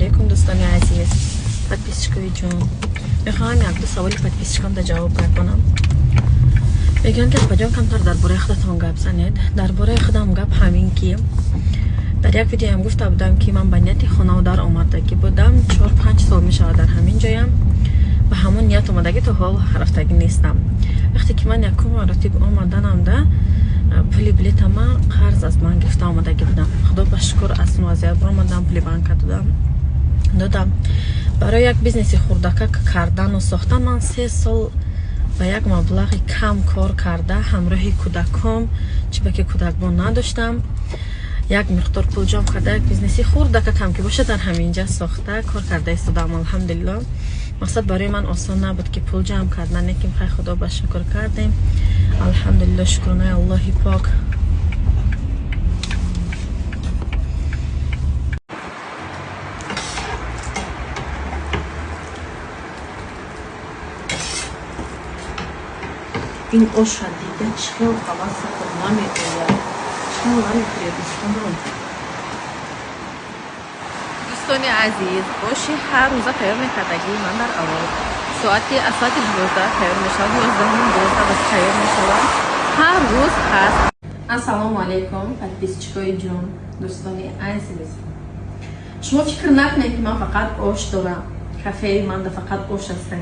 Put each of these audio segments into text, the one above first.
Алейкум, дӯстони азиз, подписчикои ҷон. Мехоҳам якду саволи подписчикамда ҷавоб гардонам. Мегӯянд, ки апаҷон, камтар дар бораи худатон гап занед. Дар бораи худам гап ҳамин, ки дар як видеоям гуфта будам, ки ман ба нияти хонаву дар омадагӣ будам. 4-5 сол мешавад дар ҳамин ҷоям. Ба ҳамон ният омадагӣ то ҳол рафтагӣ нестам. Вақте ки ман якум маротиб омаданамда, пули билетама қарз аз ман гирифта омадагӣ будам. Худо ба шукр, аз он вазъият баромадам, пули банка додам. Барои як бизнеси хурдакак кардану сохтан ман 3 сол ба як маблағи кам кор карда, ҳамроҳи кӯдаком, чиба ки кӯдакбон надоштам, як миқдор пул ҷамъ карда, як бизнеси хурдакакам ки бошад, дар ҳаминҷа сохта, кор карда истодам, алҳамдулилло. Мақсад, барои ман осон набуд, ки пул ҷамъ кардан, лекин хай, худо ба шукр, кардем, алҳамдулилло, шукронаи Аллоҳи пок. Ин оша дида чӣ хел ҳаваса худ намеояд, чӣ хел намехӯред, дӯстонам? Дӯстони азиз, оши ҳар рӯза тайёр мекардагии ман дар аввал соати аз соати 12 тайёр мешавад, 11, 12 бас тайёр мешавад, ҳар рӯз ҳаст. Ассалому алайкум, подписчикои ҷон, дӯстони азиз. Шумо фикр накунед, ки ман фақат ош дорам, кафеи манда фақат ош аста.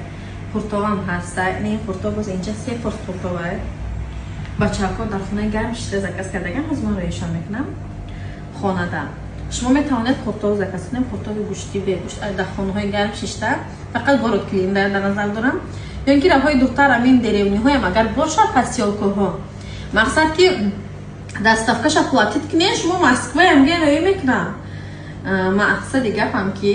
Қуртовам ҳаста. Ин қуртов боз инҷа се порс қуртова. Бачаҳако дар хонаи гарм шиша заказ кардаган, ҳозир ман роишон мекунам. Хонада шумо метавонед қуртов заказ кунем, қуртови гӯштӣ, бегӯшт, дар хонаҳои гарм шишта, фақат город Клин дар назар дорам, ё ин ки роҳҳои дуртар, амин деревниҳоям агар бошад, посёлкаҳо. Мақсад, ки доставкаша платить кунед, шумо Москваям ге роӣ мекунам. Мақсади гапам, ки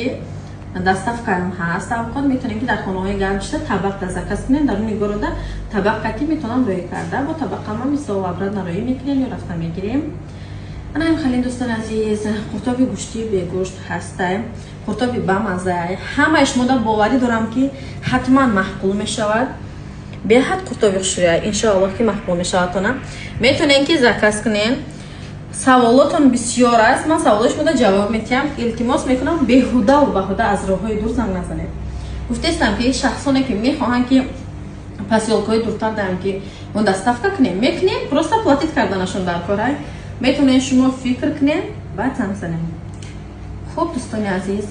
доставкаам ҳаст, авқот метавонем, ки дар хонаҳои гарм шиша табақда заказ кунем, дар уни города табақ кати метавонам роӣ карда, бо табақама мисол обратно роӣ мекунем ё рафта мегирем. Анаим халин, дӯстони азиз, қуртоби гӯштии бегӯшт ҳастай, қуртоби бамазай. Ҳамаи шумода боварӣ дорам, ки ҳатман маҳқул мешавад. Беҳад қуртоби хушрӯя, иншоаллоҳ, ки маҳқул мешавадтона. Метавонем, ки заказ кунем. Саволотон бисёр аст, ман саволои шумода ҷавоб медиҳам. Илтимос мекунам, беҳудаву баҳуда аз роҳҳои дур занг назанед. Гуфтаистам, ки шахсоне ки мехоҳанд, ки посёлкаҳои дуртар даем, ки мо доставка кунем, мекунем, просто платить карданашон дар корай. Метавонед шумо фикр кунед, баъд занг занем. Хуб, дӯстони азиз.